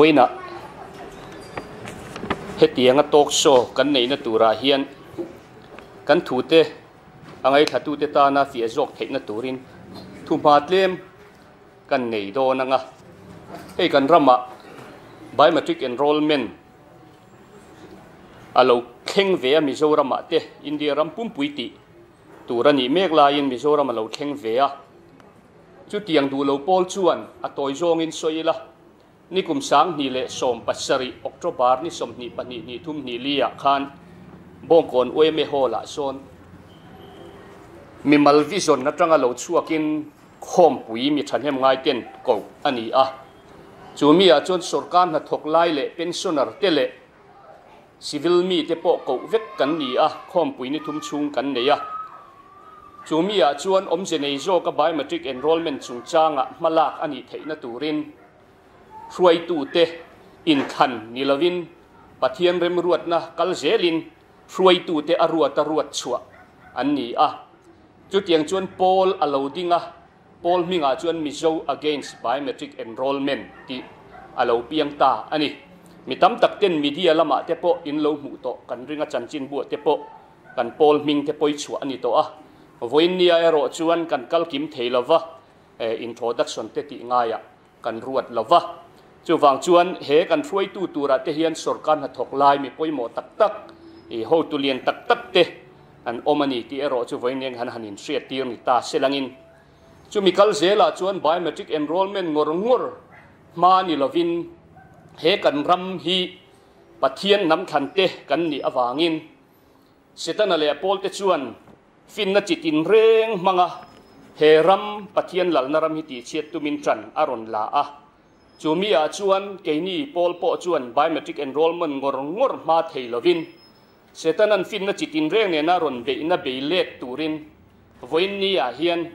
Vawiinah hetianga talk show kan neihna turah hian kan thute a ngaithlatute tana fiah zawk theihna turin thuhma tlem kan nei dawn ang a. Hei kan ramah biometric enrollment a lo thleng ve a Mizoramah te India ram pumpui tih tur a nih mek laiin Mizoram a lo thleng ve a. Chutiang duh lo pawl chuan a tawi zawngin sawi ila, nikum 2017 October ni 22 ni thum hnih li ah khan Bawngkawn yma Hall ah sawn mimal vision atanga lo chhuakin khawmpui mi thahnem ngai ten koh a ni a. Chu mi ah chuan sorkar hnathawk lai leh pensioner te leh Civil mite pawh koh vek kan ni a, khawmpui ni thum chhung kan nei a. Chu mi ah chuan awmze nei zawka biometric enrollment chungchangah hmalak a nih theihna turin hruaitute inthlan ni lovin Pathian remruatna kal zelin hruaitute a ruata ruat chhuah an ni a. Chutiang chuan pawl a lo ding a, Pawl hmingah chuan Mizo Against Biometric Enrollment tih a lo piang ta a ni. Mi tam tak ten media lamah te pawh in lo hmuh tawh kan ring a, chanchinbuah te pawh kan pawl hming te pawi chhuah a ni tawh a. Vawiinnia erawh chuan kan kal kim thei lo va, introduction te tih ngaiah kan ruat lo va. Chuvang chuan he kan hruaitu turah te hian sorkar hnathawk lai mi pawimawh tak tak, hotu lian tak tak te an awm a ni tih erawh chu vawiin han han inhriat tir ni ta se langin. Chumi kal zelah chuan biometric enrollment ngawr ngawr hma ni lovin he kan ram hi Pathian hnam thlan te kan nih avangin Setana leh a pawlte chuan Finna chi tinreng hmanga he ram Pathian lalna ram hi tihchhiat tumin ṭan a rawn la a. Chu mi ah chuan keini pawl pawh chuan biometric enrollment ngawr ngawr hma thei lovin Setanan finna chi tinreng nena rawn beihna bei let turin vawiin ni ah hian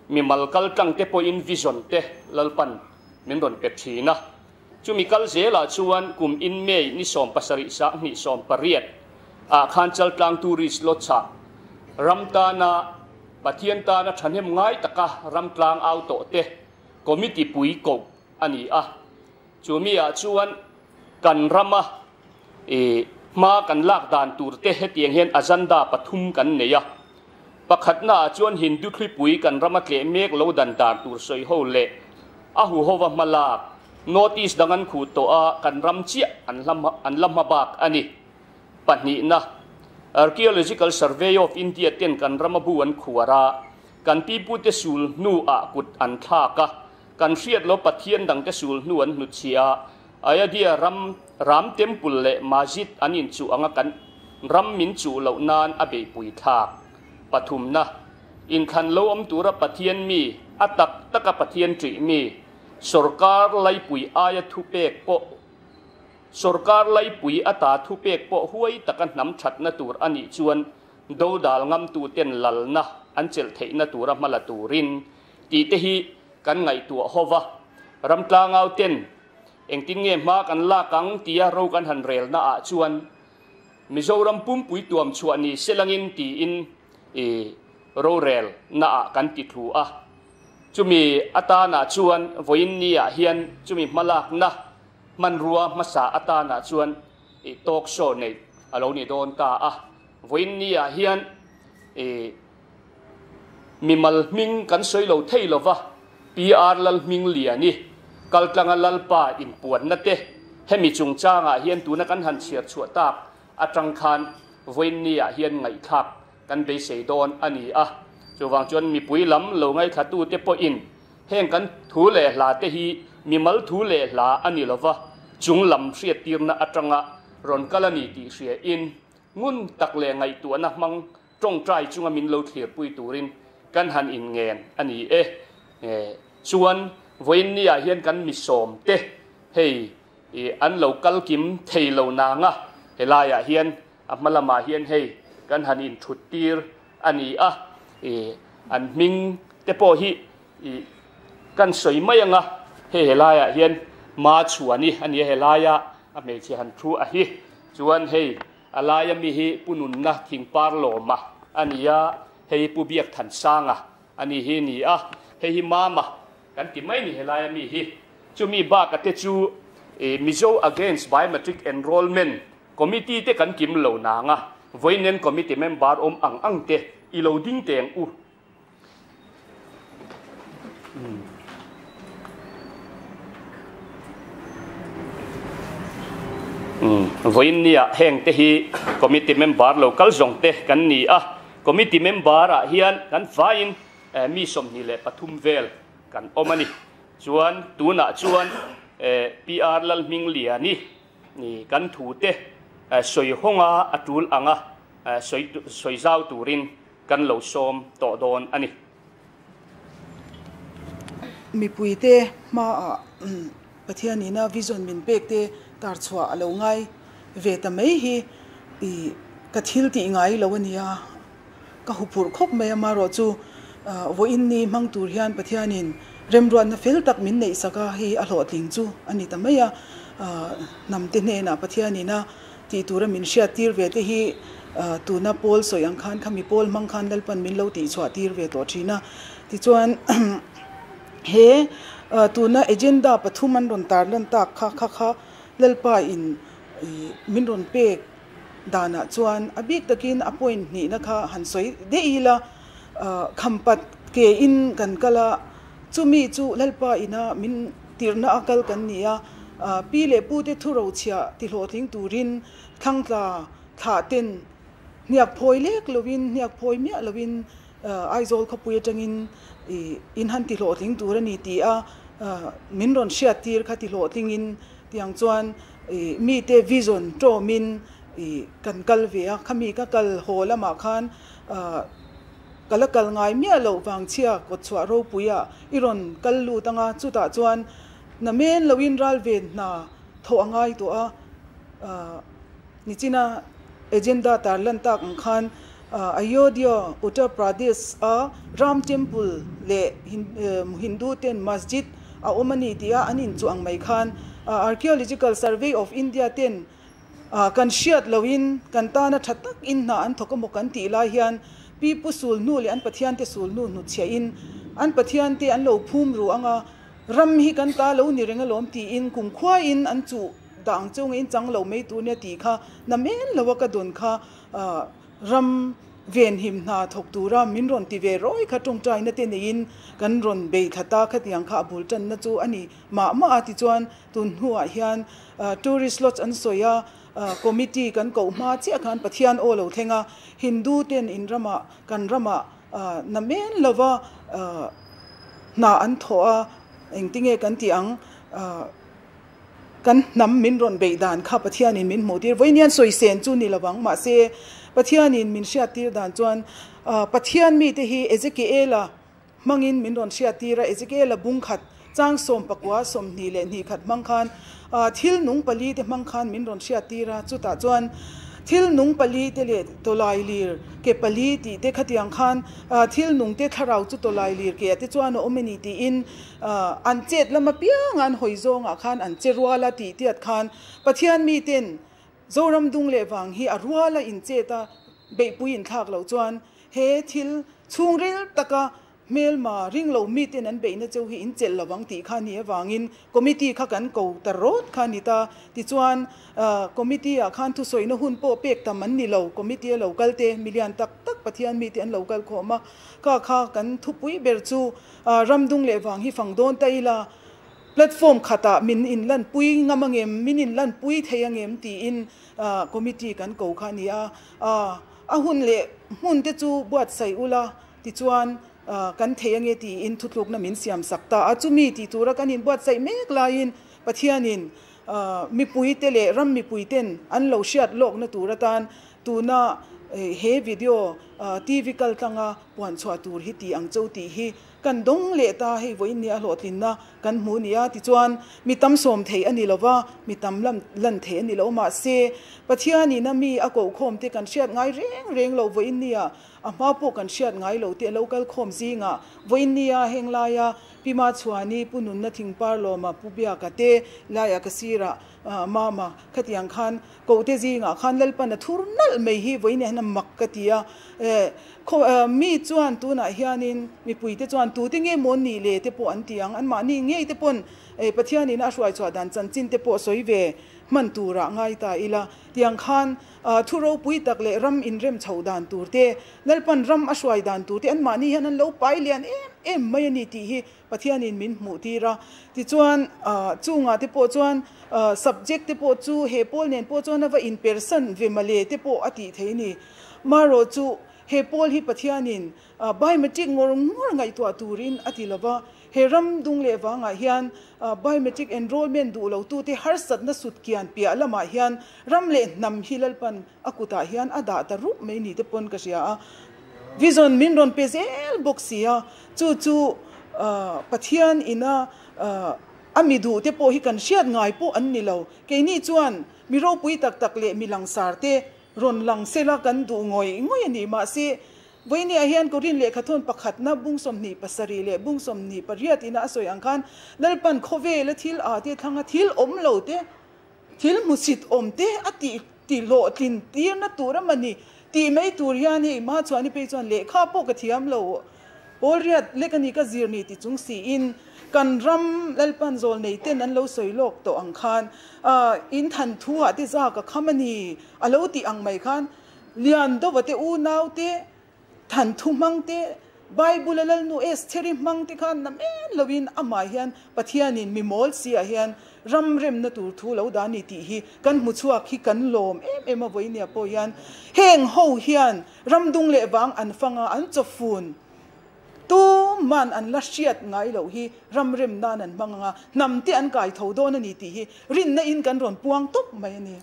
mimal kal tlang te pawhin vision te Lalpan min rawn pe ṭhin a. Chumi kal zelah chuan kum in May ni 70 sang hnih 18 ah khan Chaltlang Tourist Lodge ah ram tana Pathian tana thahnem ngai taka ram tlang au tawh te committee pui koh a ni a. Chumi ah chuan kan rama i hma kan lak dan tur te hetiang hian agenda pathum kan nei a. Pakhatna ah chuan Hindu thlipui kan rama tleh mek lo dan dan tur sawi ho leh a huhova hma lak, notice dang an khuh tawh a, kan ram chiah an hla an la hma bak a ni. Pahnihna, Archaeological Survey of India ten kan rama bu an khuar a, kan pipute sul hnu ah kut an thlak a, kan hriat lo Pathian dangte sul hnu an hnutchhiah a, Ayodhya ram Ram Temple leh Masjid an inchuh anga kan ram min chuh loh nan a beihpui thlak. Pathumna, Inthlan lo awm tura Pathian mi, a tak taka Pathian ṭih mi, sawrkar laipui aia thupek pawh sawrkar laipui ata thupek pawh huai taka hnam ṭhatna tur a nih chuan dodal ngamtuten lalna an chelh theihna tura hmala turin tih te hi kan ngaihtuah ho va. Ramtlangau ten Engtin nge hma kan lak ang tia ro kan han relna ah chuan Mizoram pumpui tuam chhuah ni selangin tiin i rorel na ah kan ti thu a. Chumi atana chuan vawiin ni ah hian chumi hmalakna hmanrua hmasa atana chuan i talk show neih a lo ni dawn ta a. Vawiin ni ah hian i Mimal hming kan sawi lo thei lo va, PR Lalhmingliani, Kaltlanga Lalpa inpuanna te, hemi chungchangah hian tuna kan han chhiar chhuah tak atang khan vawiinni ah hian ngaihthlak kan beisei dawn a ni a. Chuvang chuan mipui lam lo ngaithlatute pawhin heng kan thu leh hla te hi mimal thu leh hla a ni lo va, chung lam hriattirna atanga rawn kal a ni tih hriain ngun tak leh ngaihtuahna hmang Tawngtai chunga min lo thlirpui turin kan han inngen a ni e. Chuan vawiinniah hian kan misawm te hei an lo kal kim thei lo nang a, helaiah hian a hma lamah hian hei kan han inthut tir a ni a, an hming te pawh hi kan sawi mai ang a, hei helaiah hian Machhuani a ni a, helaia a hmeichhe han thu a hi chuan hei A laia mi hi Pu Nunna Thingpar Lawma a ni a, hei hi Pu Biak Thansanga a ni hi ni a, hei hi Mama kan ti mai ni helaia mi hi. Chumi baka te chu Mizo Against Biometric Enrolment Committee te kan kim lo nang a, vawiin committee member awm ang ang te i lo ding teng u. Vawiin nia heng te hi committee member lo kal zawng te kan ni a, committee member ah hian kan vaiin mi 23 vel kan awm a ni. Chuan tunah chuan PR Lalhmingliani kan thu te sawi hawnga a tul anga sawi zau turin kan lo sawm tawh dawn a ni. Mipuite hmaah Pathianina vision min pek te tar chhuah a lo ngai ve ta mai hi ka thil tih ngai lo a nia. Ka huphurh khawp mai a, marawh chu vawiin ni hmang tur hian Pathianin remruatna fel tak min neih sak a, hei a hlawhtling chu a ni ta mai a. Hnamte hnenah Pathianin a tih tura min hriattir ve te hi tuna Paul sawi ang khan khami Paul hmang khan Lalpan min lo tihchhuah tir ve tawh thin a. Tichuan he tuna agenda pathum an rawn tarlan tak kha kha kha Lalpa in min rawn pek danah chuan a bik takin a point hnihna kha han sawi daih ila, khampat ke in kan kal a, chumi chu Lalpa ina min tirhna a kal kan ni a, pi leh pu te thu rochhiah ti hlawhtling turin thlangtla thlah ten hniak phawi lek lovin, hniak phawi miah lovin Aizawl khawpui atangin in han ti hlawhtling tur a ni ti a, min rawn hriattir kha ti hlawhtlingin tiang chuan mite vision tawmin kan kal ve a, khami ka kal haw lamah khan ka la kal ngai miah loh vangchhia kawtchhuah ropuia i rawn kal lut anga chutah chuan na men loin ral ven hna thawh a ngai tawh a, nichina agenda tarlan tak ang khan Ayodhya, Uttar Pradesh a Ram Temple leh Hindu ten Masjid a awm a ni tih a an inchuh ang mai khan Archaeological Survey of India ten kan hriat loin kan tana tha tak in hna an thawk emaw kan tih lai hian Pi Pu Sulhnu leh an Pathian te Sulhnu hnutchhiah in an Pathian te an lo phum ru anga ram hi kan ta lo ni reng alawm tiin kumkhua in an chuh dah ang chunga in chang lo mai tur nia tih kha na men lo a ka dawn kha Ram venhim hna thawk tura min rawn ti ve rawi kha tawngtaina te neiin kan rawn bei thla ta khatiang kha a bul tanna chu a ni mah mah a. Tichuan tun hnuah hian tourist lodge an sawi a, committee kan koh hma chiah khan Pathian aw lo thleng a, Hindu ten in ramah kan ramah na men lova hna an thawh a, engtinge kan tih ang? Kan hnam min rawn beih dan kha Pathianin min hmuh tir. Vawiin hian sawisên chu ni lovang, mahse Pathianin min hriattir dan chuan Pathian mite hi Ezekiela hmangin min rawn hriattir a, Ezekiela bung khat chang sawmpakua 22 khat hmang khan thil nung pali te hmang khan min rawn hriattir a, chutah chuan thil nung pali te leh tawlai lir ke pali tih te khatiang khan thil nung te thlarau chu tawlai lir ke ah te chuan a awm a ni tiin An chet lam apiang an hawi zawngah khan an che rual a tih tiat khan Pathian miten Zoram dung leh vang hi a rual a inchet a beihpui inthlak loh chuan he thil chhungril taka hmelma ring lo miten an beihna cheu hi inchelh lo ang tih kha ni avangin committee kha kan ko ta rawt kha a ni ta. Tichuan committee ah khan thusawina hun pawh pek tam an ni lo, committee a lo kal te milian tak tak Pathian mite an lo kal khawm a, kha kha kan thupui ber chu Ram dung leh vang hi fang dawn ta ila, platform khatah min inlanpui ngam angem, min inlanpui thei angem tiin committee kan ko kha a ni a. A hun leh hmun te chu buatsaih ula tichuan kan thei ange tiin thutlukna min siam sak ta a. Chumi tih tura kan inbuatsaih mek laiin Pathianin mipuite leh ram mipuiten an lo hriat lawkna tur atan tuna he video TV kaltlanga puan chhuah tur hi ti ang cho tih hi kan dawng leh ta, hei vawiin nia hlawhtlinna kan hmu nia tichuan mi tam sawm thei a ni lo va, mi tam lam lan thei a ni lo mahse Pathianin a mi a kohkhawm te kan hriat ngai reng reng lo vawiin nia a hma pawh kan hriat ngai lo te a lo kal khawm zingah vawiin nia heng laia Pi Machhuani, Pu Nunna Thingpar Lawma, Pu Biaka te laiah ka sirah Mama khatiang khan Kohte zingah khan Lalpan a thur nalh mai hi vawiin hian a mak ka ti a. Khaw mi chuan tunah hianin mipuite chuan tute nge maw nih le te pawh an ti ang. Anmahni ngei te pawn Pathianin a hruai chhuah dan chanchin te pawh sawi ve hman turah ngai ta ila. Tiang khan thu ropui tak leh ram inrem chhoh dan tur te, Lalpan ram a hruai dan tur te anmahni hian an lo pai lian em em mai a ni tih hi Pathianin min hmuh tir a. Tichuan chungah te pawh chuan subject te pawh chu he pawl nen pawh chuan a va inpersan ve male te pawh a tih thei a ni. Marawh chu he pawl hi Pathianin biometric ngawr ngawr ngaihtuah turin a ti lova, he ram dung leh vangah hian biometric enrollment duh lo tute harsatna sut kian piah lamah hian ram leh hnam hi Lalpan a kutah hian a dah ta rup mai ni te pawn ka hria a. Vision min rawn pe zel bawk si a, chu chu Pathian ina a mi duh te pawh hi kan hriat ngai pawh an ni lo. Keini chuan mi ropui tak tak leh mi langsar te rawn lang sela kan duh ngawih ngawih a ni. Mahse, Vawinia hian Korin lehkhathawn pakhatna bung 27 leh bung 28 ina a sawi ang khan Lalpan khawvela thil a te thlanga thil awm lo te, Thil hmusit awm te a tih tih hlawhtlin tirna tur a mani tih mai tur hian hei hma chuan i phei chuan lehkha pawh ka thiam lo pawl riat lek a ni ka zir ni ti chung siin kan ram Lalpan zawl nei ten an lo sawi lawk tawh ang khan in than thu ah te za ka kham a ni a lo tih ang mai khan lian dova te unau te Than thu hmang te, Bible-a Lalnu Estheri hmang te khan na men loin amah hian Pathianin mi mawl si ah hian ram remna tur thu lo dah a ni tih hi kan hmu chhuak hi kan lawm em em a vawinia pawh hian heng ho hian ram dung leh vang an fang a an chawfun tuman an la hriat ngai loh hi ram rem nan an hmang ang a hnam te an kai tho dawn a ni tih hi rinna in kan rawn puang tawp mai a ni.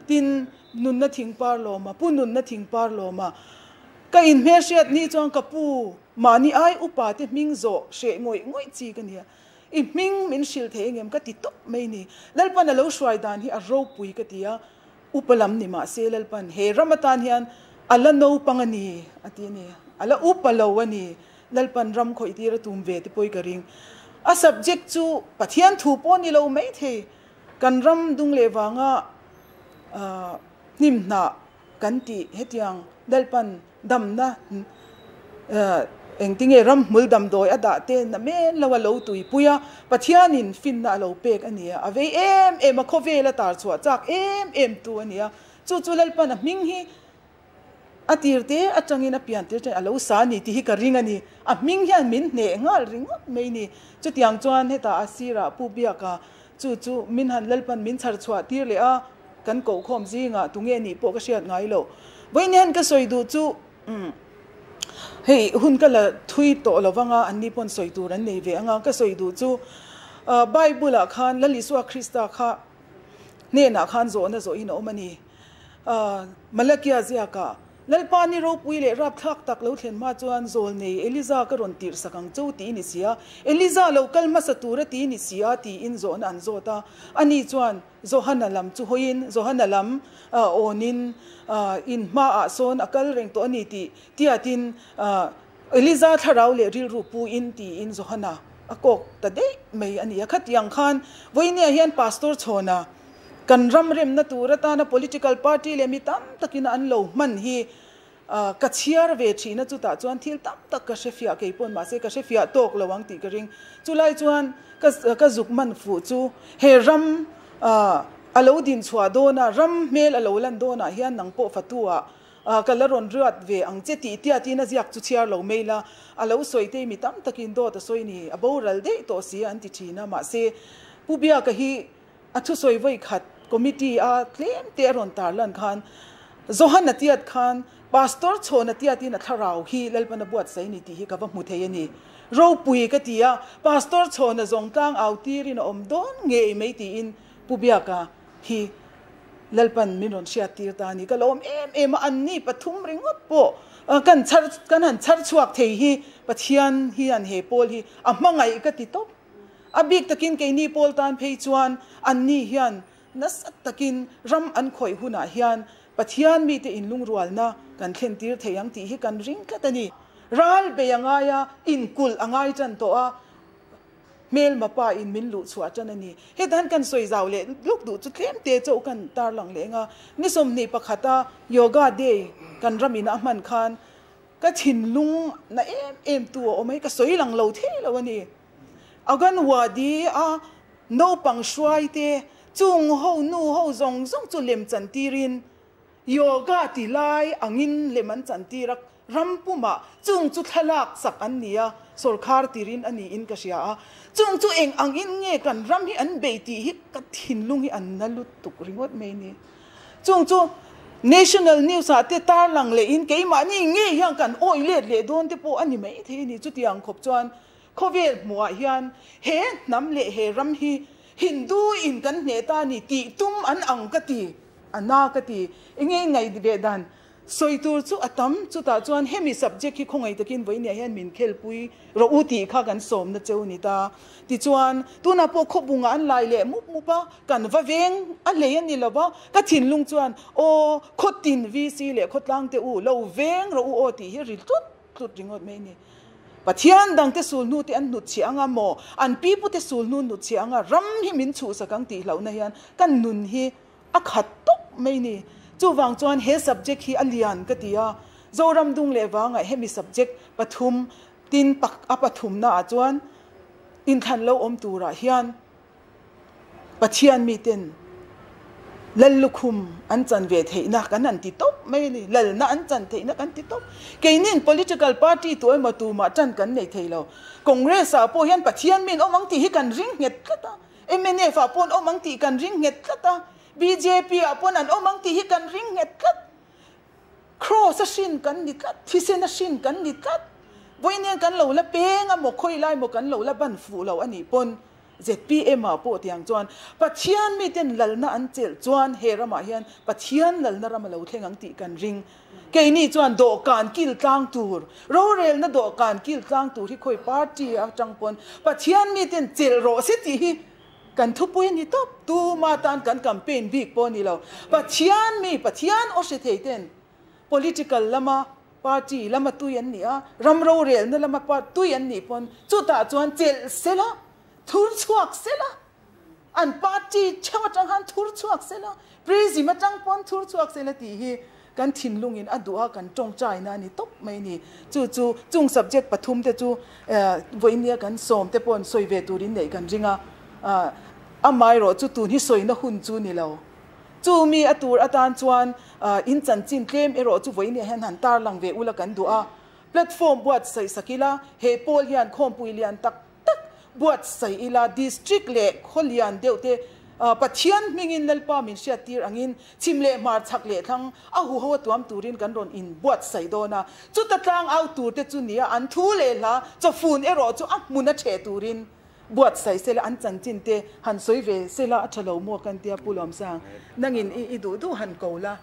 Tin, nunna thing par lawma, pu nunna thing par lawma ka inhmelhriat ni chuan ka pu mahni ai upa te hming zawh hreh ngawih ngawih chi ka nia. I hming min hrilh thei engem ka ti tawp mai ni. Lalpan a lo hruai dan hi a ropui ka ti a, upa lam ni mah se Lalpan he ram atan hian a la naupang a ni a ti a ni, a la upa lo a ni. Lalpan ram khawih tir a tum ve te pawh i ka ring. A subject chu Pathian thu pawh ni lo maithei. Kan ram dung leh vanga hnim hnah kan tih hetiang Lalpan damna engtinge ramhmul damdawi a dah te na men lo a lo tuipui a, Pathianin finna a lo pek a ni a, a vei em em a, khawvel a tar chhuah chak em em tu a ni a, chu chu Lalpan a hming hi A tir te atangin a pian tir atangin a lo sa a ni tih hi ka ring a ni. A hming hian min hneh nghal ringawt mai ni. Chutiang chuan hetah a sirah Pu Biaka chu chu min han Lalpan min chhar chhuah tir leh a, kan kohkhawm zingah tunge nih pawh ka hriat ngai loh. Vawiin hian ka sawi duh chu umm hei hun ka la thui tawh lo vang a, anni pawn sawi tur an nei ve ang a, ka sawi duh chu Bible ah khan Lal Isua Krista kha hnenah khan zawhna zawhin a awm a ni. Malakia ziakah, Lalpa ni ropui leh rapthlak tak lo thlen hma chuan zawlnei Eliza ka rawn tirhsak ang cho ti i ni si a, Eliza lo kal hmasa tura ti i ni si a tiin zawhna an zawt a. Ani chuan Johana lam chu hawiin, Johana lam awnin in hmaah sawn a kal reng tawh a ni tih tiatin Eliza thlarau leh rilru puin tiin Johana a kawk ta daih mai a ni a. Khatiang khan vawinia hian Pastor Chhawna Kan ram remna tur atana political party leh mi tam takin an lo hman hi ka chhiar ve thin a, chutah chuan thil tam tak ka hre fiah kei pawn mahse ka hre fiah tawk lo ang tih ka ring. Chulai chuan ka zuk man fuh chu he ram a lo din chhuah dawna ram hmel a lo lan dawnah hian nang pawh fatu ah ka la rawn riat ve ang che tih tiatin a ziak chu chhiar lo mai la, a lo sawi te mi tam takin dawt a sawi ni, a boral daih tawh si an ti thin a, mahse Pu Biaka hi A thusawi vawi khat committee a tlem te a rawn tar lan khan Johan a tiat khan Pastor chhawn a tiat in a thlarau hi Lalpan a buatsaih a ni tih hi ka va hmu thei a ni. Ropui ka ti a, Pastor chhawn a zawng tlang au tir in a awm dawn ngei mai tiin Pu Biaka hi Lalpan min rawn hriat tir ta a ni. Ka lawm em em a, an ni pathum ringawt pawh kan chhar kan han chhar chhuak thei hi Pathian hian he pawl hi a hmangaih ka ti tawp. A bik takin keini pawl tan phei chuan anni hian nasa takin ram an khawih hunah hian Pathian mite inlungrualna kan thlentir thei ang tih hi kan ring tlat a ni. Ral bei a ngai a, inkulh a ngai tan tawh a, hmelma pa in min luh chhuah tan a ni. Heta han kan sawi zau leh luk duh chu tlem te chauh kan tarlang leh eng a, ni 21 a Yoga Day kan ramin a hman khan. Ka thinlung na em em tu a awm a hi ka sawi lang lo thei lo a ni. Anganwadi a naupang hruai te, chung ho nu ho zawng zawng chu lem chan tirin Yoga ti lai angin lem an chan tir a, ram pumah chung chu thlalak sak an ni a, sawrkhar tirin a niin ka hria a. Chung chu eng angin nge kan ram hi an bei tih hi ka thinlung hi an na lutuk ringawt mai ni. Chung chu National News ah te tarlang lehin keimahni ngei hian kan awih let leh dawn te pawh a ni mai thei a ni. Chutiang khawp chuan khawvel hmuhah hian he hnam leh he ram hi Hindu in kan hneh ta a ni tih tum an ang ka ti, a na ka ti. Enge i ngaih ve dan? Sawi tur chu a tam, chutah chuan hemi subject hi khawngaih takin vawinia hian min khelpui rawh u tih kha kan sawmna cheu ni ta. Tichuan, tunah pawh khawbungah an lai leh mup mup a, kan va veng a hlei a ni lo va, ka thinlung chuan aw khawtin VC leh khawtlang te u lo veng rawh u aw tih hi ri tlut tlut ringawt mai a ni. Pathian dangte sulhnu te an hnut chhiah anga maw, an pipute sulhnu hnut chhiah anga ram hi min chhuhsak ang tih hlauhna hian kan nun hi A khat tawp mai ni. Chuvang chuan he subject hi a lian ka ti a, Zoram dung leh vangah hemi subject pathum tin pak a pathumna ah chuan inthlan lo awm turah hian Pathian miten Lal lukhum an chan ve theihna kan han ti tawp mai a ni. Lalna an chan theihna kan ti tawp. Keinin political party tu emaw tumah tan kan nei thei lo. Congress ah pawh hian Pathian min awm ang tih hi kan ring nghet tlat a. Mnf ah pawh an awm ang tih kan ring nghet tlat a, bjp ah pawh an awm ang tih hi kan ring nghet tlat. Cross a hrin kan ni tlat, thisen a hrin kan ni tlat. Vawiin kan lo la peng a maw, khawi lai maw kan lo la ban fuh lo a nih pawn zpm ah pawh tiang chuan Pathian miten lalna an chelh chuan he ramah hian Pathian lalna ram a lo thleng ang tih kan ring. Keini chuan dawhkan kil tlang tur, rorelna dawhkan kil tlang tur hi khawi party atang pawn Pathian miten chelh rawh se tih hi kan thupui a ni tawp. Tuma tan kan campaign bik pawh a ni lo. Pathian mi, Pathian aw hre thei ten political lama party lama tui an ni a, ram rorelna lama tui an nih pawn chutah chuan chelh sela, thur chhuak sela, An party theuh atang khan thur chhuak sela, prism atang pawn thur chhuak sela tih hi kan thinlungin a duh a, kan tawngtaina a ni tawp mai a ni. Chu chu chung subject pathum te chu vawinia kan sawm te pawh sawi ve turin neih kan ring a, amaherawh chu tun hi sawina hun chu ni lo. Chu mi a tur atan chuan in chanchin tlem erawh chu vawinia hian han tarlang ve ula kan duh a, platform buatsaih sak ila he pawl hian khawmpui lian tak tak buatsaih ila District leh khaw lian deuh te Pathian hmingin Lalpa min hriattir angin chhim leh hmar chhak leh thlang a huho a tuam turin kan rawn in buatsaih dawn a, chuta tlang au tur te chu nia an thu leh hla chawfun erawh chu a hmun a ṭheh turin buatsaih sela an chanchin te han sawi ve sela a ṭha lo maw kan tia Pu Lawmsang nangin i duh duh han ko la.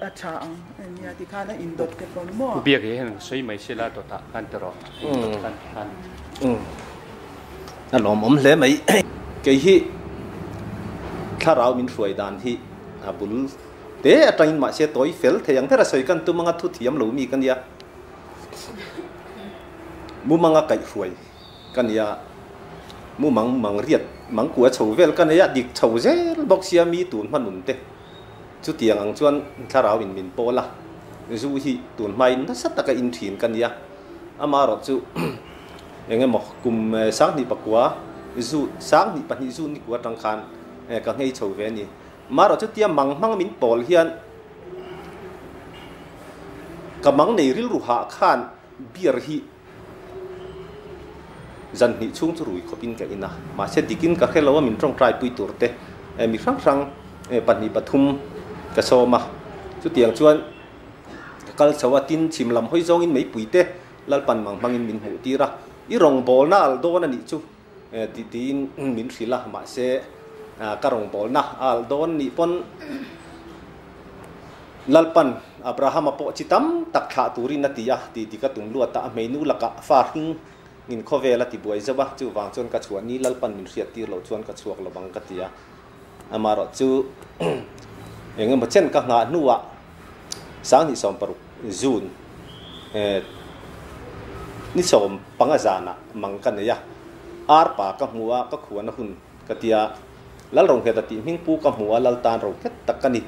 A tha ang ania tikhan a indawt te pawn maw? Biak hi heng sawi mai sela dawtah khan ti rawh a indawt khan ti khan. A lawmawm hle mai. Kei hi thlarau min hruai dan hi a bul te atangin mahse tawi fel thei ang ber a sawi kan tum anga thu thiam lo mi ka nia. Mumanga kaihhruai ka nia. Mumang mang riat mang kua chho vel ka nei a dik chho zel bawk sia mi tun hmanun te. Chutiang ang chuan thlarau in min pawl a, zu hi tun hmain nasa taka in thin ka nia. Amaherawh chu eng emaw kum sanghnih pakua zu sanghnih pahnih zu ni kua atang khan ka nghei chho ve a ni. Amaherawh chutia mang hmang min pawl hian ka mang nei rilru hah khan beer hi zan hnih chhung chu rui khawpin ka in a, mahse dikin ka hre lo a min tawngtai pui tur te mi hrang hrang pahnih pathum ka sawm a, chutiang chuan ka kal chho a, tin chhim lam hawi zawngin meipui te Lalpan mang hmangin min hmuh tir a, i rawngbawlna al dawn a nih chu tih tiin min hrilh a, mahse ka rawngbawlna al dawn nih pawn Lalpan Abrahama pawh chi tam tak thlah turin a ti a, ti ti ka tum luat a, a hmeinu lakah fa hring in khawvel a ti buai zauh a, chuvang chuan ka chhuah ni Lalpan min hriat tir loh chuan ka chhuak lo bang ka ti a, amaherawh chu eng emaw chen ka nghah hnuah 2016 June ni 15 zanah mang ka nei a, arpa ka hmu a, ka khuan a hun Ka ti a, Lal Rohnghet a tih hming pu ka hmu a, Lal tan Rohnghet tak ka ni.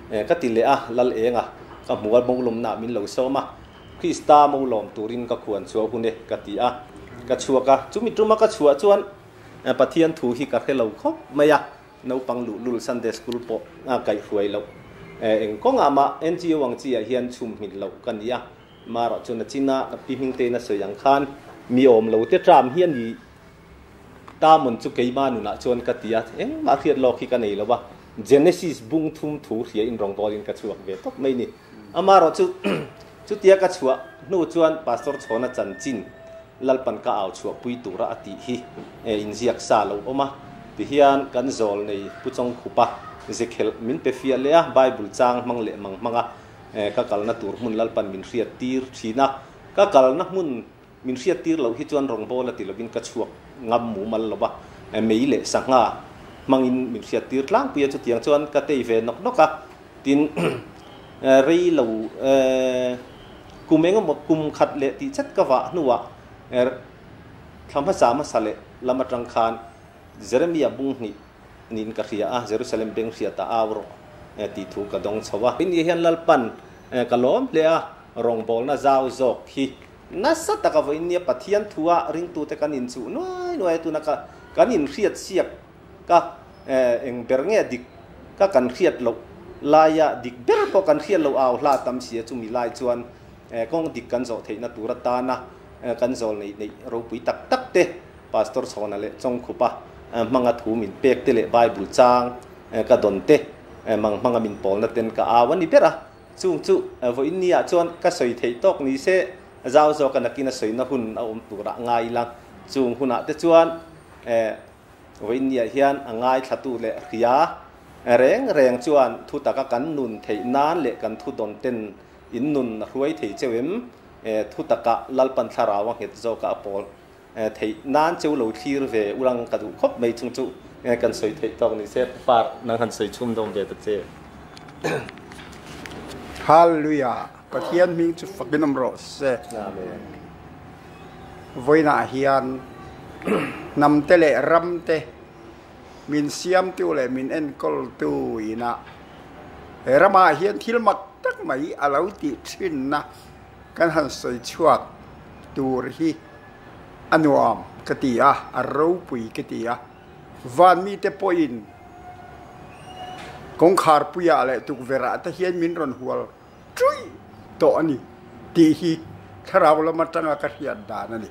Ka ti leh a, Lal eng a, ka hmu a, Bawlawmna ah min lo sawm a. Krista mo lawm turin ka khuan chhuah hun e ka ti a, ka chhuak a. Chumi tuma ka chhuah chuan Pathian thu hi ka hre lo khawp mai a, naupang luhlul Sunday School pawh a kaihhruai loh. Eng kawngah mah NGO ang chi ah hian chhum hmin loh ka ni a, marawh chuan a china ka pi hmingtein a sawi ang khan mi awm lo te tram hi a ni ta mawn chu keimah nunah chuan ka ti a, engmah hriat lawk hi ka nei lo a, Genesis bung thum thu hria in rawngbawlin ka chhuak ve tawp mai ni. Amarawh chu chutia ka chhuah hnu chuan Pastor Chhawna chanchin Lalpan ka au chhuah pui tura a tih hi inziak sa lo awm a, tihian kan zawl nei Pu Chawngkhupa zekhelh min pe fiah leh a, Bible chang hmang leh mang hmang a, ka kalna tur hmun Lalpan min hriat tir thin a, ka kalna hmun min hriat tir loh hi chuan rawngbâwl a ti lovin ka chhuak ngam mumal lo va, mei leh sangha hmangin min hriat tir tlangpui a, chutiang chuan ka tei ve nawk nawk a, tin rei lo kum engemaw kum khat leh tih chet ka vah hnuah thla hmasa hmasa leh lam atang khan Jeremia bung hnih niin ka hria a, Jerusalem beng hriat a au rawh tih thu ka dawng chho a. Ini hian Lalpan ka lawm hle a, rawngbawlna zau zawk hi nasa taka vawiin nia Pathian thua ringtute kan inchuh nuai nuai a, tuna kan inhriat siak Ka eng ber nge dik ka kan hriat loh laia dik ber pawh kan hriat loh au hla tam sia chumi lai chuan kawng dik kan zawh theihna tur atana kan zawl neih neih ropui tak tak te Pastor Chhawna leh Chawngkhupa hmanga thu min pek te leh Bible chang ka dawn te mang hmanga min pawlna ten ka au a ni ber a, chung chu vawiin ni ah chuan ka sawi theih tawk ni se zau zawk a nakin a sawina hun a awm turah ngai ila chung hunah te chuan Vawiinniah hian a ngaithlatu leh hria reng reng chuan thu taka kan nun theih nan leh kan thu dawn ten in nun a hruai thei cheu em? Thu taka Lalpan thlarau a nghet zawka a pawl theih nan cheu lo thlir ve ulang ka duh khawp mai chung chu kan sawi theih tawk ni se Par nang han sawi chhum dawm ve ta che. Hallelujah! Pathian hming chu fakin awm rawh se. Amen. Vawiinah hian hnamte leh ramte min siamtu leh min enkawltu inah he ramah hian thil mak tak mai a lo tih thinna kan han sawi chhuak tur hi a nuam ka ti a, a ropui ka ti a. Van mite pawhin kawngkharpuiah leh tukverhah te hian min rawn hual ṭuih tawh a ni tih hi thlarau lam aṭanga ka hriat dan a ni.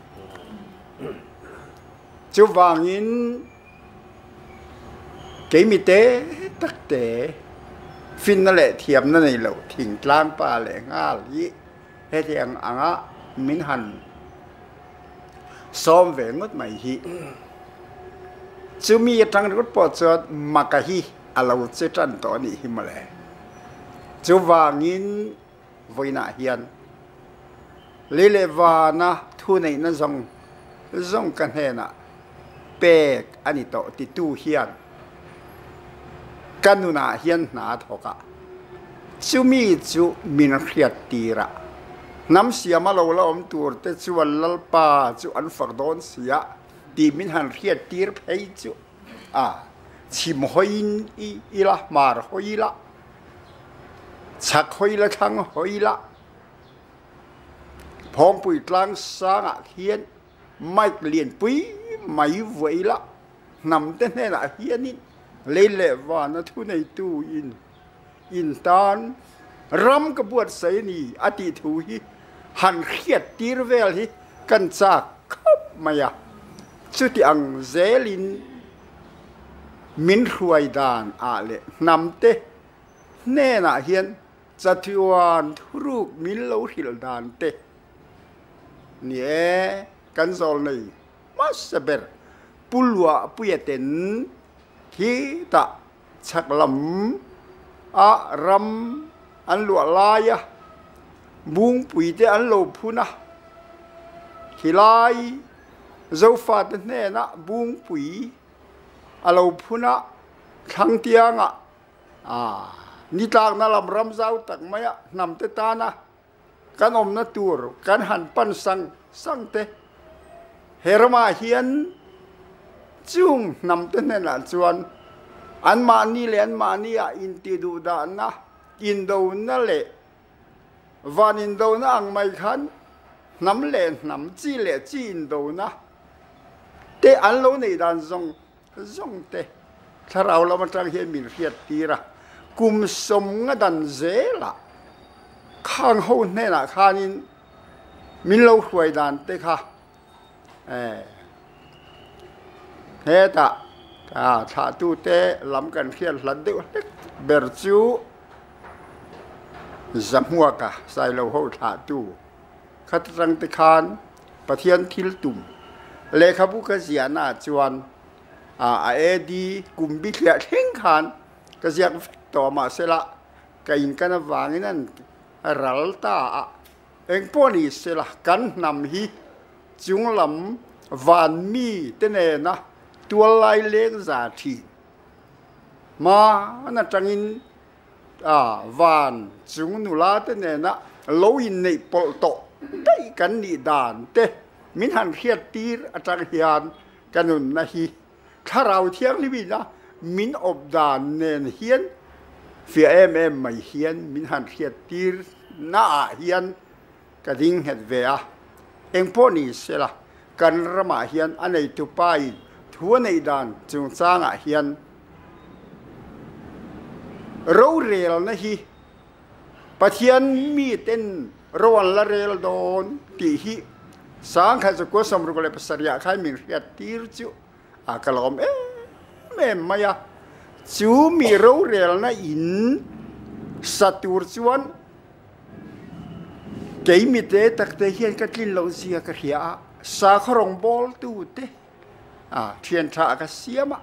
Chuvangin keimi te tak te finna leh thiamna nei lo thingtlang pa leh nghal hi hetiang anga min han sawm ve ngawt mai hi. Chumi aṭang ringawt pawh chuan maka hi a lo che ṭan tawh a nih hi mawle. Chuvangin vawiinah hian lei leh vana thuneihna zawng zawng ka hnenah pek a ni tawh titu hian ka nunah hian hna a thawk a, chumi chu min hriat tir a, hnam siama lo la awm tur te chuan Lalpa chu an fak dawn si a tih min han hriat tir phei chu. A, chhim hawiin i ila, hmar hawi ila, chhak hawi ila, thlang hawi ila, Phawngpui tlang sangah hian mic lianpui mai vuah ila, hnam te hnenah hianin lei leh vana thuneitu in in tan ram ka buatsaih a ni a tih thu hi han hriat tir vel hi kan chak khawp mai a. Chuti ang zelin min hruai dan ah leh hnam te hnenah hian chatuan thuruk min lo hrilh dan te ni e, kan zawl nei hmasa ber Pu Luahpuia ten khi tah Chhak lam ah ram an luah lai a, bungpui te an lo phun a, khilai Zofate hnenah bungpui a lo phun a, Thlangtiangah nitlakna lam ram zau tak maia hnamte tana kan awmna tur kan han pan sang sang te he ramah hian chung hnam te hnenah chuan anmahni leh anmahni ah intih duh dahna, indona leh. Van indona ang mai khan hnam leh hnam, chi leh chi indona te an lo neih dan zawng zawng te thlarau lam atang hian min hriat tir a. Kum sawmnga dan zelah khang ho hnenah khanin min lo hruai dan te kha Hetah thlahtute lam kan hriat hlat deuh hlek ber chu Zahmuaka Sailo ho thlahtu khat atang te khan Pathian thil tum lehkhabu ka ziahna ah chuan a AD kum bithliah thleng khan ka ziak vek tawh mahsela ka inkan avangin an ral ta a. Engpawh ni sela, kan hnam hi chunglam van mi te nena tual lai leng za thin. Hman atangin van chung nula te nena lo inneih pawlh tawh daih kan nih dan te min han hriat tir atang hian ka nunna hi Thlarau Thianghlim ina min awp dan nen hian fiah em em mai hian min han hriat tir naah hian ka ding nghet ve a. Engpawh ni sela, kan ramah hian a neitu pain thu a neih dan chungchangah hian rorelna hi Pathian miten ro an la rel dawn tih hi 1967 ah khan min hriat tir chu a ka lawm em em mai a. Chu mi rorelna in sa tur chuan kei mite takte hian ka tlin loh zia ka hria a, sakhaw rawngbawltu te a thian tha ka siam a,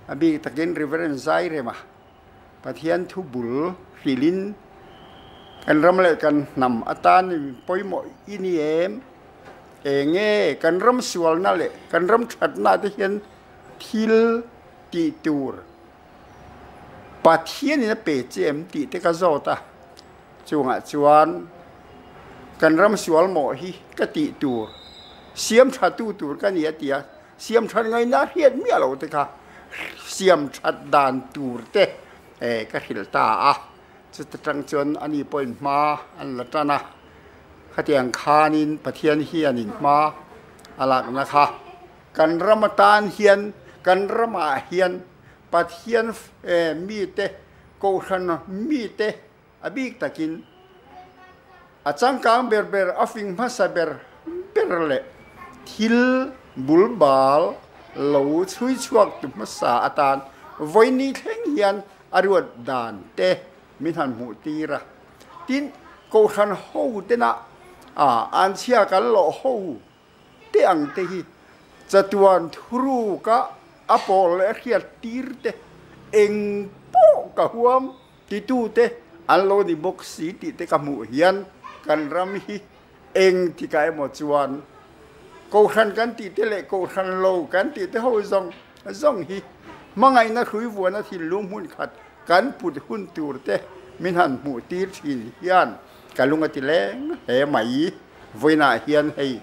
a bik takin Reverend Zairema Pathian thu bul hrilhin kan ram leh kan hnam atan pawimawh i ni em? Eng nge kan ram sualna leh kan ram thatna te hian thil tih tur Pathianin a pe che em tih te ka zawt a, chungah chuan kan ram sual mawh hi ka tih tur siam thatu tur ka ni a ti a. Siam that ngaihna hriat miah lo te kha siam that dan tur te ka hrilh ta a, chuta tang chuan ani pawhin hma an la tan a, khatiang khanin Pathian hianin hma a lakna kha kan ram atan hian kan ramah hian Pathian mite Kohhran mite A bik takin a changkang ber ber, a fing hmasa ber ber leh thil bul bal lo chhui chhuak tu hmasa atan vawiini thleng hian a ruat dan te min han hmuh tir a. Tin, Kohhran ho tena an chhia kan lawh ho te ang te hi chatuan thuruka a pawl leh a hriat tir te eng pawh ka huam Titute an lo ni bawk si tih te ka hmuh hian kan ram hi eng tikah emaw chuan Kohhran kan tih te leh Kohhran lo kan tih te ho zawng zawng hi hmangaihna hruivuana thinlung hmun khat kan put hun tur te min han hmuh tir thin hian ka lung a ti leng hle mai. Vawiinah hian hei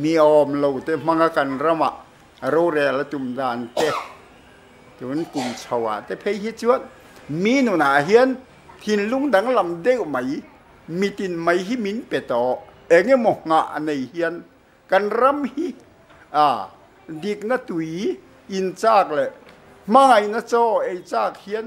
mi awm lo te hmanga kan ramah rorel a tum dan te, Tun kum chhoah te phei hi chuan mi nunah hian thinlung danglam deuh mai, mitin mai hi min pe tawh. Eng emaw nghah a nei hian kan ram hi a dikna tui inchak leh hmangaihna chaw ei chak hian,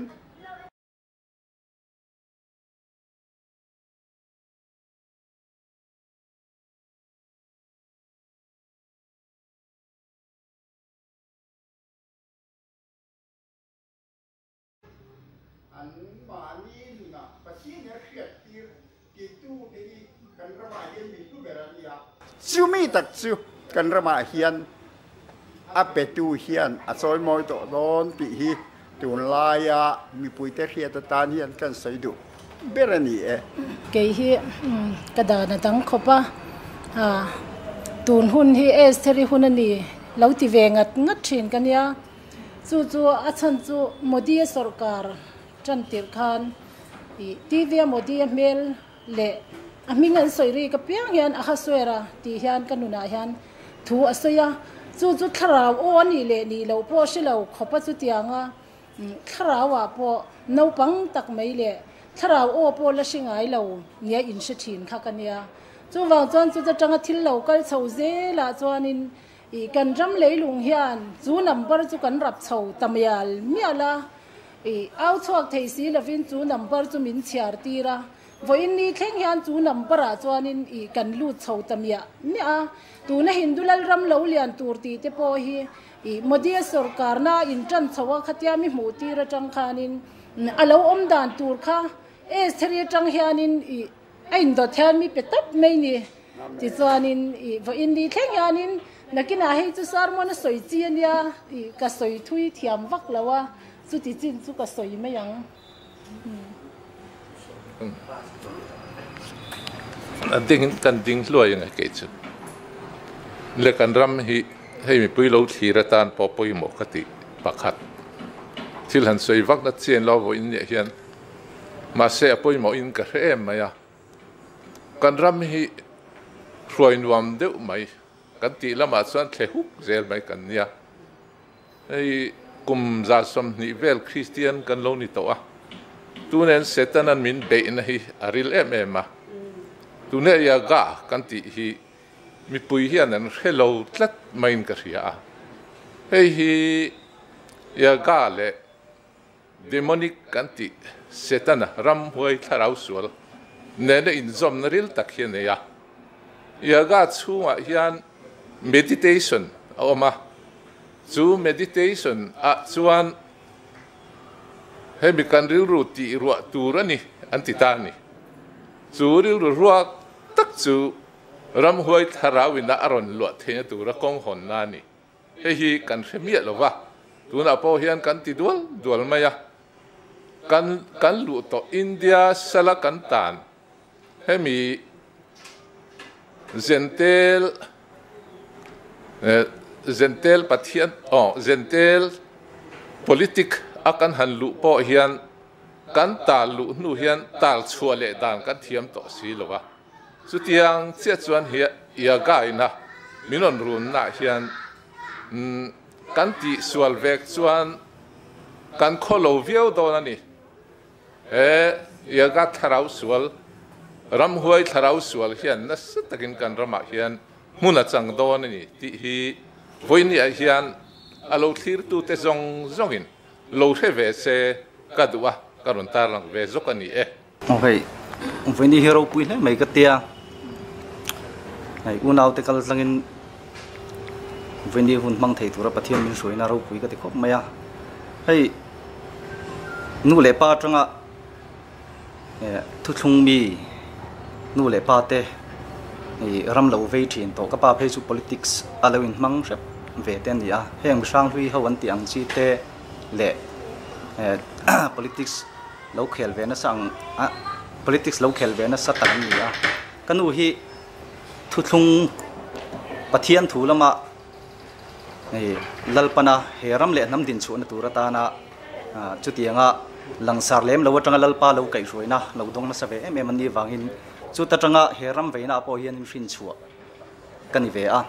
An mahni nunah Pathian a hriat tir titu te hi kan ramah hian min hlu ber a nia. Chumi tak chu kan ramah hian a petu hian a chawimawi tawh dawn tih hi tunlaia mipuite hriat atan hian kan sawi duh ber a ni e. Kei hi ka dan a dang khawp a, tun hun hi Estheri hun a ni lo ti ve ngat ngat thin ka nia. Chu chu a chhan chu Modi a sawrkar tan tirh khan ih TV a Modi a hmel leh a hming an sawi rik apiang hian a hasuer a tih hian ka nunah hian thu a sawi a. Chu chu thlarau aw a nih leh nih loh pawh hre lo khawp a chutiang a. Thlarauah pawh naupang tak mai leh Thlarau aw pawh la hre ngai lo nia in hre thin kha ka nia. Chuvang chuan chuta tanga thil lo kal chho zelah chuanin ih kan ram leilung hian chu number chu kan rap chho ta mial mial a, ih au chhuak thei si lovin chu number chu min chhiar tir a. Vawiin ni thleng hian chu number ah chuanin ih kan lut chho ta miah miah a. Tuna Hindu Lalram lo lian tur tih te pawh hi ih Modi-a sawrkarna in tan chho a khatia mi hmuh tir atang khanin A lo awm dan tur kha Estheri atang hianin ih a indawt hian mi pe tawp mai ni. Tichuanin ih vawiin ni thleng hianin nakinah hei chu sermon a sawi chi a nia ih ka sawi thui thiam vak lo a, chuti chin chu ka sawi mai ang. A ding kan ding hluai ang e kei chu. Le kan ram hi hei mipui lo thlir atan pawh pawimawh ka tih pakhat. Thil han sawi vak na chian lo vawiin nih hian mahse a pawimawh in ka hre em mai a. Kan ram hi hruai nuam deuh mai kan tih lamah chuan thle huk zel mai kan nia. Hei kum 120 vel Kristian kan lo ni tawh a, tunen Setanan min beihna hi a ril em em a. Tune Yaga kan tih hi mipui hian an hre lo tlat maiin ka hria a. Hei hi Yaga leh Demonic kan tih Setana ramhuai thlarau sual nena inzawmna ril tak hi a nei a. Yoga chhungah hian meditation a awm a, chu meditation ah chuan hemi kan rilru tih ruah tur a ni an ti ta a ni. Chu rilru ruak tak chu ramhuai thlarau ina a rawn luah theihna tura kawng hawnna a ni. Hei hi kan hre miah lo va, tunah pawh hian kan ti dual dual mai a. Kan kan luh tawh India sala kan tan hemi Zentel Zentel Pathian aw Zentel politic a kan han luh pawh hian kan tal luh hnu hian tal chhuah leh dan kan thiam tawh si lo va. Chutiang chiah chuan hi Iagaina min rawn runnaah hian kan tihsual vek chuan kan khaw lo viau dawn a ni. He Iaga thlarau sual, ramhuai thlarau sual hian nasa takin kan ramah hian hmun a chang dawn a ni tih hi vawiiniah hian a lo thlirtute zawng zawngin lo hre ve se ka duh a, ka rawn tarlang ve zawk a ni e. Aw hei, vawiini hi ropui hle mai ka tia. Hei unaute kal tlangin vawiini hun hmang thei tura Pathian min hruaina ropui ka ti khawp mai a. Hei nu leh pa atanga thuthlung mi nu leh pa te ram lo vei thin tawh ka pa phei chu politics a lo inhmang hrep ve te a ni a. Heng mihrang hlui ho an tih ang chi te leh politics lo khel ve nasa ang a politics lo khel ve nasa tak an ni a ka nu hi thuthlung Pathian thu lama hei Lalpana he ram leh hnam din chhuahna tur atana chutianga langsar lem lo atanga Lalpa lo kaihhruaina lo dawng nasa ve em em an nih vangin chuta tanga he ram veina pawh hian hrin chhuah ka ni ve a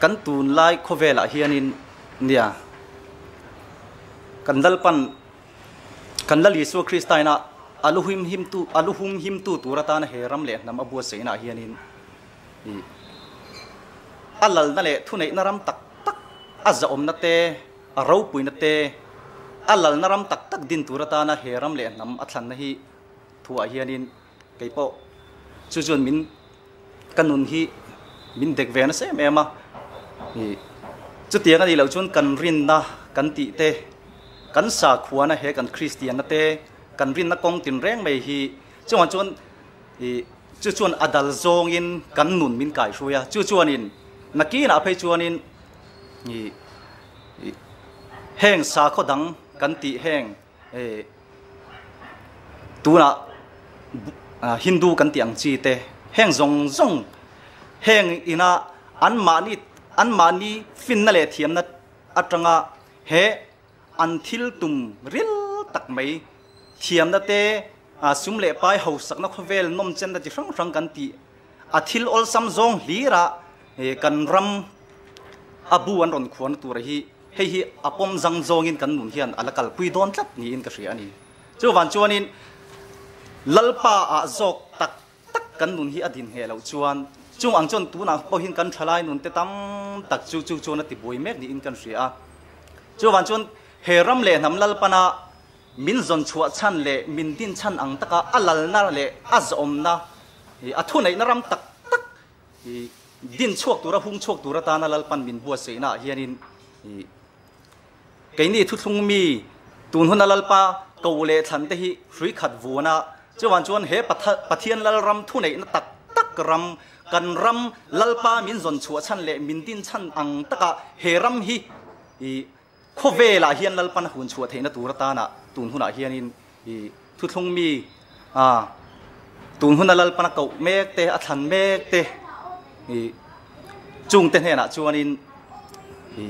kan tunlai khawvelah hianin nia Kan Lalpan kan Lal Isua Krista ina a lu him him tu a lu hum him tu tur atana he ram leh hnam a buatsaihna ah hianin ih a lalna leh thuneihna ram tak tak a zahawmna te a ropuina te a lalna ram tak tak din tur atana he ram leh hnam a thlanna hi thuah hianin kei pawh chu chuan min ka nun hi min dek ve nasa em em a ih chutiang a nih loh chuan kan rinna kan tih te kan sakhuana he kan kristianna te kan rinna kawng tin reng mai hi chungah chuan ih chu chuan a dal zawngin kan nun min kaihruai a chu chuanin nakinah phei chuanin ih ih heng sakhaw dang kan tih heng ih Tunah Hindu kan tih ang chi te heng zawng zawng heng ina anmahni anmahni finna leh thiamna atanga he an thil tum ril tak mai thiamna te sum leh pai hausakna khawvel nawmchenna chi hrang hrang kan tih a thil awlsam zawng hlira kan ram a bu an rawn khuarna tura hi Hei hi a pawm zang zawngin kan nun hian a la kalpui dawn tlat niin ka hria a ni. Chuvan chuanin Lalpa ah zawk tak tak kan nun hi a din ngheh loh chuan chung ang chuan tunah pawhin kan thalai nun te tam tak chu chu chuan a ti buai mek niin kan hria a. Chuvan chuan he ram leh hnam Lalpana min zawn chhuah chhan leh min din chhan ang taka a lalna leh a zawmna a thuneihna ram tak tak din chhuak tura hung chhuak tur atana Lalpan min buatsaihna ah hianin Keini thuthlung mi tun huna Lalpa ko leh thlan te hi hrui khat vuan a, chuvan chuan he Pathian Lalram thuneihna tak tak ram, kan ram Lalpa min zawn chhuah chhan leh min din chhan ang taka he ram hi i khawvelah hian Lalpan a hun chhuah theihna tur atana tun hunah hianin i thuthlung mi a tun huna Lalpan a koh mek te, a thlan mek te i chungte hnenah chuanin i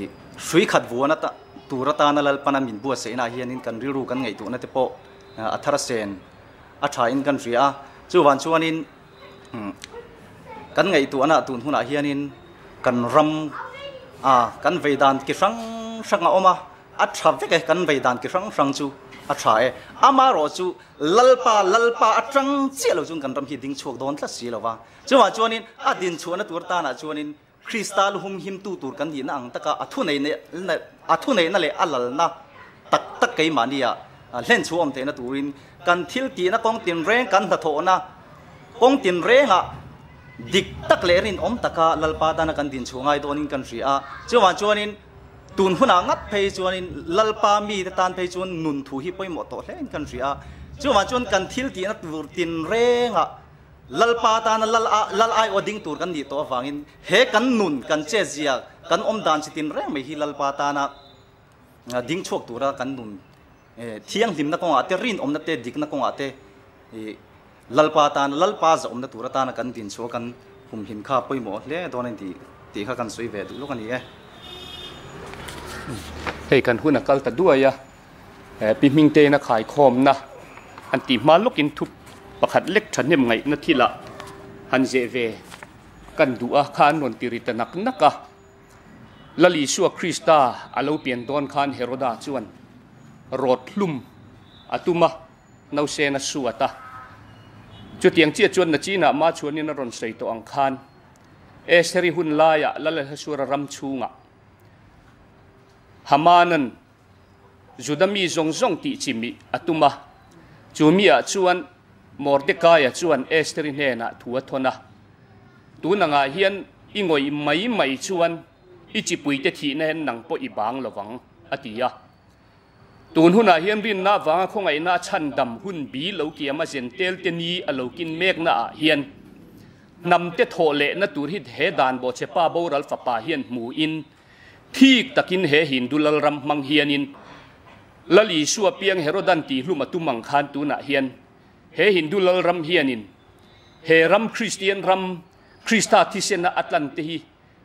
hrui khat vuan ata tur atana Lalpana min buatsaihna ah hianin kan rilru kan ngaihtuahna te pawh a thar sen a tha in kan hria a, chuvan chuanin kan ngaihtuahna tun hunah hianin kan ram a kan vei dan ki hrang hrang a awm a. A tha vek e, kan vei dan ki hrang hrang chu a tha e. Amaherawh chu Lalpa, Lalpa atang chiah lo chuan kan ram hi ding chhuak dawn tlat si lo va. Chuvang chuanin a din chhuahna tur tanah chuanin Krista lu hum himtu tur kan nihna ang taka a thuneihna, a thuneihna leh a lalna tak tak keimahnia hlen chhuah awm theihna turin kan thil tihna kawng tinreng, kan hnathawhna kawng tinrengah dik tak leh rinawm taka Lalpa tana kan din chhuah ngai dawnin kan hria a. Chuvang chuanin Tun hunah ngat phei chuanin Lalpa mite tan phei chuan nun thu hi pawimawh tawh hle in kan hria a. Chuvang chuan kan thil tihna tur tinrengah Lalpa tana Lal a Lal aiawh ding tur kan nih tawh avangin he kan nun, kan chetzia, kan awm dan chi tinreng mai hi Lalpa tana ding chhuak tura kan nun thianghlimna kawngah te, rinawmna te, dikna kawngah te Lalpa tana Lalpa zahawmna tur atana kan din chhuah kan humhim kha pawimawh hle dawn a ni tih tih kha kan sawi ve duh lawk a ni e. Hei kan hun a kal ta duai a, Pi Hmingtein a khaikhawmna an tih hma lawkin thu pakhat lek thahnem ngaihna thilah han zeh ve kan duh a, kha an rawn ti ri ta nak nak a. Lal Isua Krista a lo pian dawn khan Heroda chuan rawt hlum a tum a. Nausen a suat a. Chutiang chiah chuan nachinah ma chuanin a rawn sawi tawh ang khan Estheri hun laiah Lal Ahasuera ram chhungah Hamanan Juda mi zawng zawng tih chimih a tum a. Chu miah chuan Mordekaia chuan Estheri hnenah thu a thawn a, Tun angah hian i ngawih mai mai chuan i chipuite thihna hian nang pawh i bang lovang, a ti a. Tun hunah hian rinna avanga khawngaihna a chhandam hun bi lo kiam a zentel te ni a lo kin mekna ah hian hnam te thawh lehna tur hi he dan bawhchhepa boral fapa hian hmu in thik takin he Hindu lalram hmang hianin Lal Isua piang Herodan tihhlum a tum ang khan tunah hian he Hindu lalram hianin he ram Kristian ram Krista thisena a tlan te hi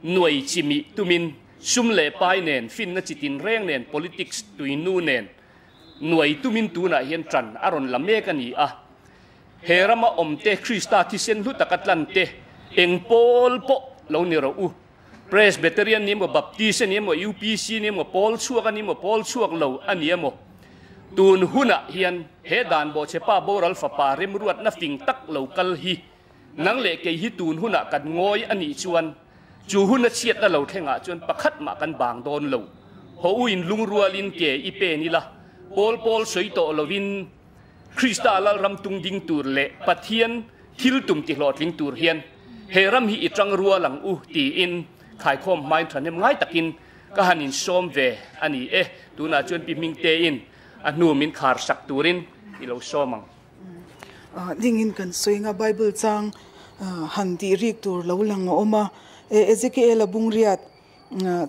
Nuai chimih tumin sum leh pai nen, finna chi tinreng nen, politics tuinu nen nuai tumin tunah hian ṭan a rawn la mek a ni a. He rama awmte Krista thisen hlu taka tlante eng pawl pawh lo ni rawh u. Presbyterian ni emaw, Baptist a ni emaw, UPC ni emaw, pawl chhuak a ni emaw, pawl chhuak lo a ni emaw, tun hunah hian he dan bawhchhepa boral fapa remruatna fing tak lo kal hi Nang leh kei hi tun hunah kan ngawi a nih chuan chu hun a chhiatna lo thlengah chuan pakhat mah kan bang dawn lo. Haw u in lungrualin ke i pen ila, pawl pawl sawi tawh lovin Krista Lalram tung ding tur leh Pathian thil tum ti hlawhtling tur hian he ram hi i tang rual ang u tiin khaikhawm hmain thahnem ngai takin ka han insawm ve a ni e. Tunah chuan Pi Hmingtein a hnu min khar sak turin i lo sawm ang. Dingin kan sawi nga Bible chang han tih rik tur lo lang a awm a, Ezekiel a bungriat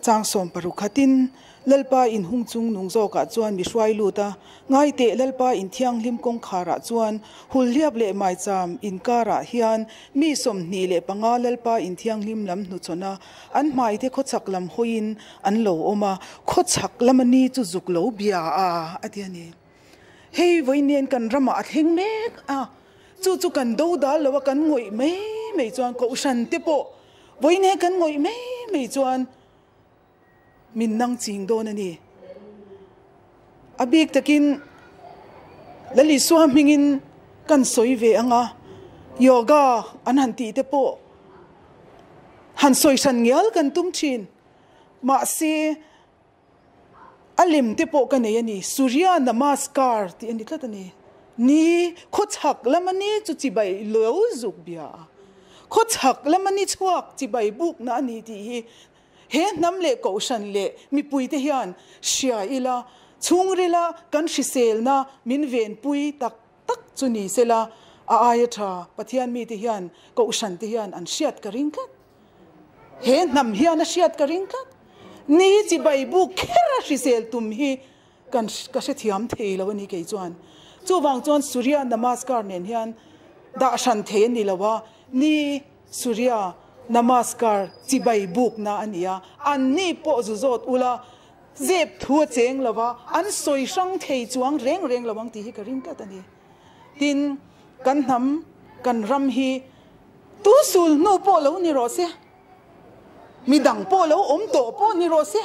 chang 60 khatin Lalpa in hung chung nung zawkah chuan mi hruai lut a, ngai teh Lalpa in thianghlim kawngkharah chuan hulhliap leh maicham inkarah hian mi 25 Lalpa in thianghlim lam hnuchhawn a, an hmaite khawchhak lam hawiin an lo awm a, khawchhak lama ni chu zuk lo bia a, a ti a ni. Hei vawiin kan ramah a thleng mek a, chu chu kan do dal lo a, kan ngawih mai mai chuan kohhran te pawh vawiin kan ngawih mai mai chuan min nang ching dawn a ni. A bik takin Lal Isua hmingin kan sawi ve ang a, yoga an han tih te pawh han sawi hran ngial kan tum thin. Mahse, a lem te pawh ka nei a ni, Surya Namaskar tih a ni tlat a ni. Ni, khawchhak lama ni chu chibai lo zuk bia a, khawchhak lama ni chhuak chibai bukna a ni tih hi He hnam leh kohhran leh mipuite hian hria ila, chhungrila kan hriselna min venpui tak tak chu ni sela, a aia tha Pathian mite hian kohhran te hian an hriat ka ring tlat. He hnam hian a hriat ka ring tlat. Ni chibai buk kher a hrisel tum hi kan ka hrethiam thei lo a ni kei chuan. Chuvang chuan Surya Namaskar nen hian dah hran thei a ni lo a, ni Surya Namaskar chibai bukna a ni a, an ni pawh zu zawt ula, zep thu a cheng lo va, an sawi hrang thei chuang reng reng lo ang tih hi ka ring tlat a ni. Tin, kan hnam, kan ram hi tu sul hnu pawh lo ni rawh se, mi dang pawh lo awm tawh pawh ni rawh se,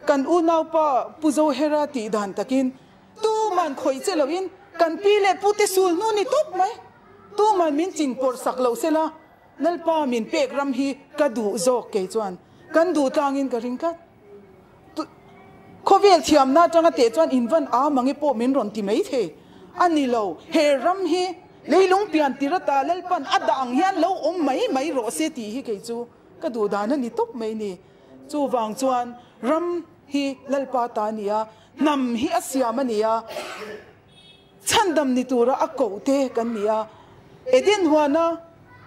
kan unaupa Pu Zohera tih dan takin tuman khawih che loin kan pi leh pute sul hnu ni tawp mai. Tuman min chin pawrh sak loh sela, Lalpa min pek ram hi ka duh zawk kei chuan kan duh tlangin ka ring tlat. Khawvel thiamna atanga teh chuan in van a mange pawh min rawn ti mai thei a ni lo. He ram hi leilung pian tir ata Lalpan a dah ang hian lo awm mai mai rawh se tih hi kei chu ka duh dan a ni tawp mai ni. Chuvang chuan ram hi Lalpa ta a ni a, hnam hi a siam a ni a. Chhandam ni tura a koh te kan ni a, Eden huana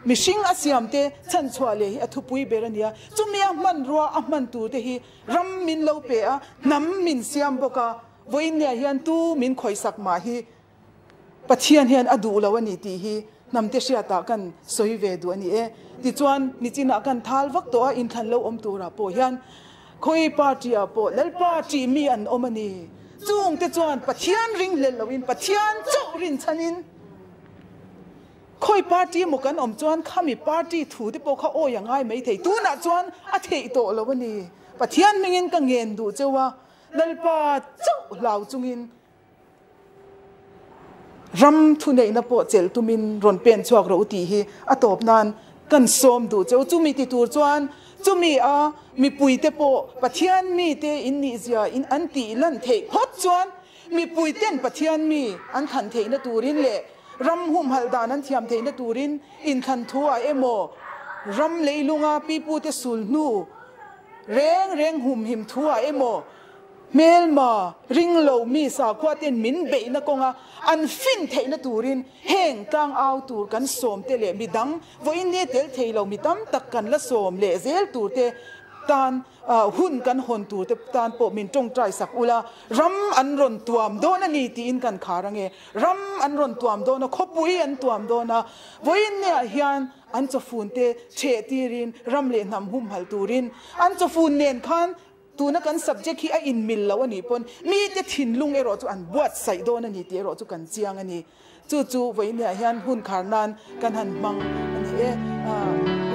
mihring a siam te chhanchhuah leh hi a thupui ber a ni a, chumi a hmanrua a hman tur te hi ram min lo pe a, hnam min siam bawk a, vawiinniah hian tu min khawisak mah hi Pathian hian a duh lo a ni tih hi hnam te hriatah kan sawi ve duh a ni e. Tichuan, nichinah kan thal vak tawh a, inthlan lo awm turah pawh hian Khawi party ah pawh Lalpa tih mi an awm a ni. Chung te chuan Pathian ring hlel loin Pathian chauh rin chhanin khawi party emaw kan awm chuan khami party thu te pawh kha awi a ngai mai thei. Tunah chuan a theih tawh lo a ni. Pathian hmingin ka ngen duh cheu a, Lalpa chauh hlau chungin Ram thuneihna pawh chelh tumin rawn pen chhuak rawh u tih hi a tawp nan kan sawm duh che u. Chumi ti tur chuan chumi a mipuite pawh Pathian mite in nihzia in an tih lan theih phawt chuan mipuiten Pathian mi an thlan theihna turin leh ram humhalh dan an thiam theihna turin inthlan thu ah emaw ram leilunga pipute sulhnu reng reng humhim thu ah emaw Hmelma, ring lo mi sakhua ten min beihna kawnga an fin theihna turin heng tlang au tur kan sawm te leh midang vawiin ni tel thei lo mi tam tak kan la sawm leh zel tur te tan hun kan hawn tur te tan pawh min tawngtai sak ula, ram an rawn tuam dawn a ni tiin kan khar ange. Ram an rawn tuam dawn a, khawpui an tuam dawn a, vawiin niah hian an chawfun te chheh tirin ram leh hnam humhalh turin an chawfun nen khan Tuna kan subject hi a inmil lo a nih pawn mite thinlung erawh chu an buatsaih dawn a ni tih erawh chu kan chiang a ni. Chu chu vawiinah hian hun khar nan kan han hmang a ni e.